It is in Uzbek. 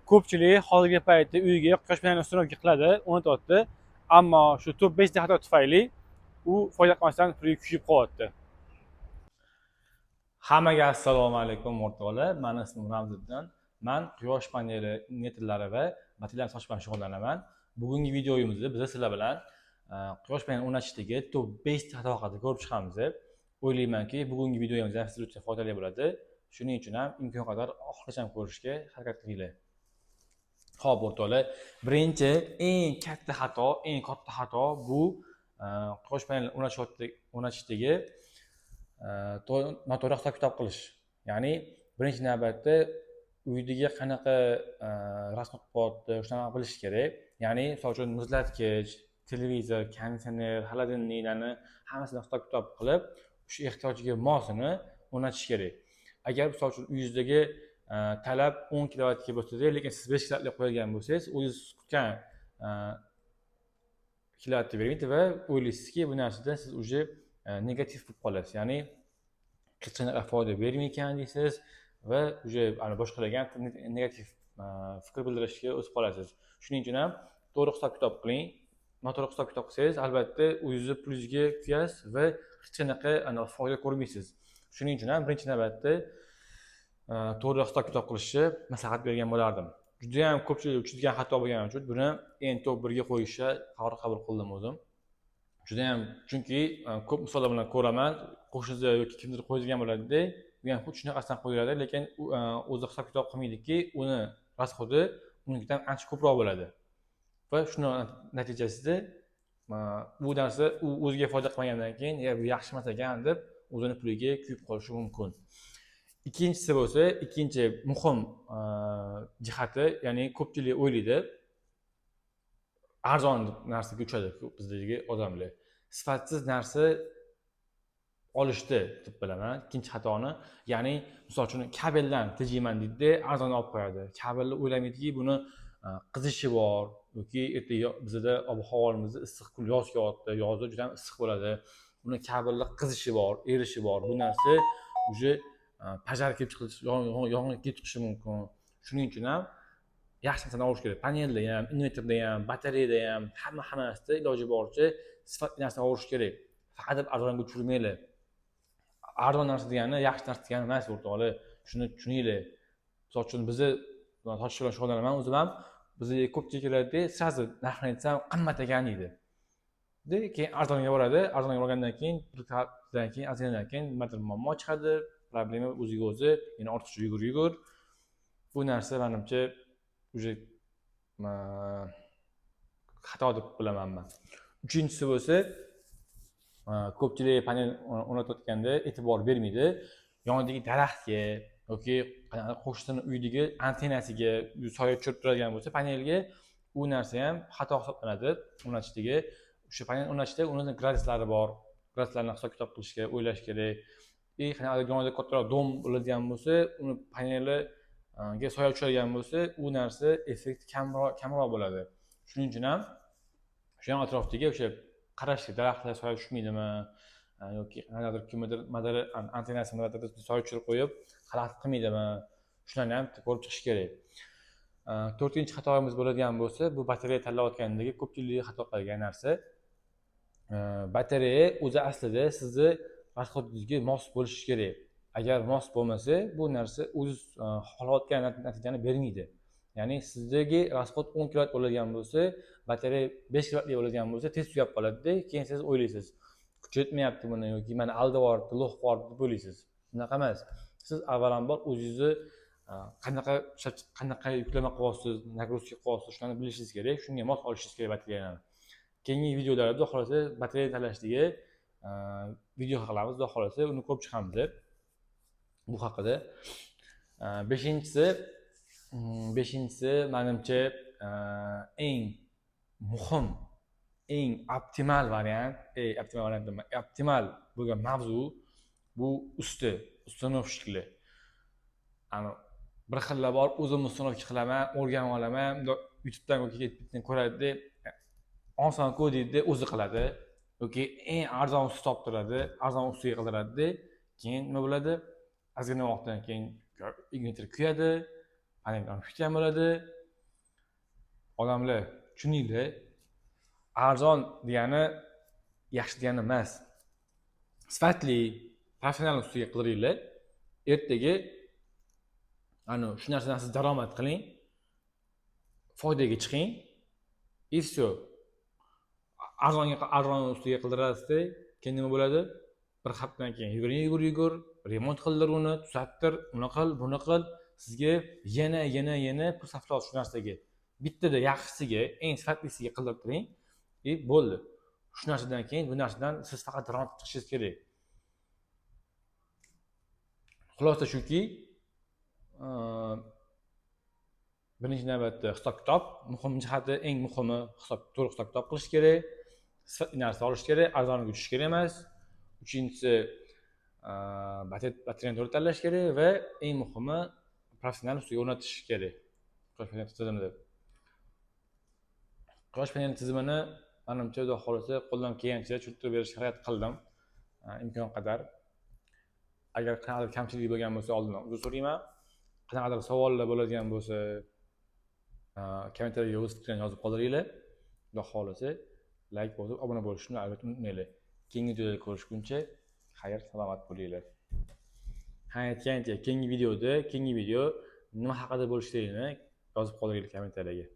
Ko'pchilik hozirgi paytda uyiga quyosh panelini установка qiladi, o'rnatyapti, ammo shu top 5 ta xato tufayli u foyda qilmasdan puli kuyib qolyapti. Hammaga assalomu alaykum, o'rtoqlar! Mani ismim Ramziddin. Man quyosh paneli, invertorlari va batareyalarni sotish bilan shug'ullanaman. Bugungi videoyimizda biz sizlar bilan quyosh panelini o'rnatishdagi top 5 ta xato haqida ko'rib chiqamiz. O'ylaymanki, bugungi videomiz ham sizlar uchun foydali bo'ladi. Shuning uchun ham imkon qadar oxirigacha ko'rishga harakat qilinglar. Ho'p, o'rtoqlar, birinchi, eng katta xato, eng katta xato bu quyosh panelini o'rnatishdagi noto'g'ri hisob kitob qilish. Ya'ni birinchi navbatda uydagi qanaqa расход qilyapti, shunaqa bilish kerak. Ya'ni misol uchun, muzlatgich, televizor, konditsioner, холодильник larni hammasini hisob kitob qilib, o'sha ehtiyojiga mosini o'rnatish kerak. Agar misol uchun uyingizdagi talab 10 kilovatga bo'lsada, lekin siz 5 kilovatlik qo'ygan bo'lsangiz, o'zingiz kutgan kilovatni bermaydi va o'ylaysizki, bu narsadan siz уже negativ bo'lib qolasiz, ya'ni hech qanaqa foyda bermaykan deysiz va уже ana boshqalarga ham negativ fikr bildirishga o'tib qolasiz. Shuning uchun ham to'g'ri hisob kitob qiling. Noto'g'ri hisob kitob qilsangiz, albatta o'zingizni pulingizga kuyasiz va hech qanaqa ana foyda ko'rmaysiz. Shuning uchun ham birinchi navbatda to'g'ri hisob kitob qilishni maslahat bergan bo'lardim. Judayam ko'pchilik uchraydigan xato bo'lgani uchun buni eng top birga qo'yishga qaror qabul qildim o'zim. Judayam, chunki ko'p misollar bilan ko'raman, qo'shnida yoki kimdir qo'yadigan bo'ladida, u ham xuddi shunaqasidan qo'yiladi, lekin u o'zi hisob kitob qilmaydiki, uni расход i unikidan ancha ko'proq bo'ladi va shuni natijasida bu narsa u o'ziga foyda qilmagandan keyin, "Bu yaxshi emas ekan", deb o'zini puliga kuyib qolishi mumkin. Ikkinchisi bo'lsa, ikkinchi muhim jihati, ya'ni ko'pchilik o'ylaydi, arzon narsaga uchadi bizdagi odamlar, sifatsiz narsa olishdi deb bilaman ikkinchi xatoni. Ya'ni misol uchun, kabeldan tejayman deydida, arzon olib qo'yadi kabelni. O'ylamaydiki, buni qizishi bor yoki ertaga bizada ob havomizda issiq kun, yoz kelyapti, yozda juda ham issiq bo'ladi, uni kabelni qizishi bor, erishi bor. Bu narsa уже пожар kelib chiqishi, yong'in kelib chiqishi mumkin. Shuning uchun ham yaxshi narsani olish kerak. Panelda ham, invertorda ham, batareyada ham, hammasida iloji boricha sifatli narsani olish kerak. Faqat deb arzonga tushirmanglar. Arzon narsa degani yaxshi narsa degani emas, o'rtoqlar, shuni tushuninglar. Misol uchun, bizni sotish bilan shug'ullanaman o'zim ham. Bizga ko'pchilik keladida, сразу narxini aytsam, "Qimmat ekan", deydi. Keyin arzonga boradi. Arzonga borgandan keyin, bir haftadan keyin, ozgindan keyin nimadir muammo chiqadi, problema o'ziga o'zi, yana ortiqcha yugur yugur. Bu narsa manimcha уже xato deb bilaman man. Uchinchisi bo'lsa, ko'pchilik panel o'rnatayotganda e'tibor bermaydi yonidagi daraxtga yoki qanaqadir qo'shnini uyidagi antennasiga soya tushirib turadigan bo'lsa panelga, u narsa ham xato hisoblanadi o'rnatishdagi. O'sha panel o'rnatishda uni graduslari bor, graduslarni hisob kitob qilishga o'ylash kerak. И qanaqadir yonida kattaroq дом bo'ladigan bo'lsa, uni paneliga soya tushadigan bo'lsa, u narsa effekti kamroq bo'ladi. Shuning uchun ham o'sha ham atrofdagi o'sha qarash, daraxtlar soya tushmaydimi yoki qandaydir kimnidir nimadir antennasi nimadir soya tushirib qo'yib, xalaqit qilmaydimi, shularni ham ko'rib chiqish kerak. To'rtinchi xatomiz bo'ladigan bo'lsa, bu batareya tanlayotgandagi ko'pchilik xato qiladigan narsa. Batareya o'zi aslida sizni расход ingizga mos bo'lishi kerak. Agar mos bo'lmasa, bu narsa o'ziz xohlayotgan natijani bermaydi. Ya'ni sizdagi расход 10 kilovat bo'ladigan bo'lsa, batareya 5 kilovatli bo'ladigan bo'lsa, tez tugab qoladida. Keyin siz o'ylaysiz, kuchi yetmayapti buni yoki mani aldab yuboribdi, лох qilib yuboribdi deb o'ylaysiz. Unaqa emas. Siz avvalambor o'zingizni qanaqa yuklama qilyapsiz, нагрузка qilyapsiz, shularni bilishingiz kerak, shunga mos olishingiz kerak batareyani. Keyingi videolarda, xudo xohlasa, batareya tanlashdagi video qilamiz, xudo xohlasa, uni ko'rib chiqamiz bu haqida. Beshinchisi, manimcha, eng muhim, eng optimal variant, optimal variant nima, optimal bo'lgan mavzu bu usti, установщик lar. Ani bir xillar bor, o'zim установка qilaman, o'rganib olaman, bundoq YouTubedan yoki ko'radida, osonku deydida, o'zi qiladi yoki eng arzon usta toptiradi, arzon ustaga qildiradida. Keyin nima bo'ladi? Ozgina vaqtdan keyin invertor kuyadi, panel yonib ketgan bo'ladi. Odamlar, tushuninglar, arzon degani yaxshi degani emas. Sifatli, professional ustiga qidiringlar. Ertaga ana shu narsadan siz daromad qiling, foydaga chiqing, и все. Arzonga, arzon ustiga qildirasizda, keyin nima bo'ladi? Bir haftadan keyin yugur, yugur, yugur, remont qildir uni, tuzattir, uni qil, buni qil. Sizga yana, yana, yana pul sarflaysiz shu narsaga. Bittada yaxshisiga, eng sifatlisiga qildirib turing, и bo'ldi. Shu narsadan keyin, bu narsadan siz faqat daromad chiqishingiz kerak. Xulosa shuki, birinchi navbatda hisob kitob muhim jihati, eng muhimi hisob, to'g'ri hisob kitob qilish kerak, sifatli narsa olish kerak, arzoniga tushish kerak emas. Uchinchisi, batareyani to'g'ri tanlash kerak va eng muhimi, professional ustiga o'rnatish kerak quyosh paneli tizimini. Quyosh paneli tizimini, manimcha, xudo xohlasa, qo'ldan kelgancha tushuntirib berishga harakat qildim imkon qadar. Agar qanaqadir kamchilik bo'lgan bo'lsa, oldindan uzr so'rayman. Qanaqadir savollar bo'ladigan bo'lsa, kommentariyaga o'z fikringizni yozib qoldiringlar. Xudo xohlasa, layk bosib, obuna bo'lishni albatta unutmanglar. Keyingi videoda ko'rishguncha xayr, salomat bo'linglar. Ha, aytgancha, keyingi videoda, keyingi video nima haqida bo'lishi kerakligini yozib qoldiringlar kommentariyaga.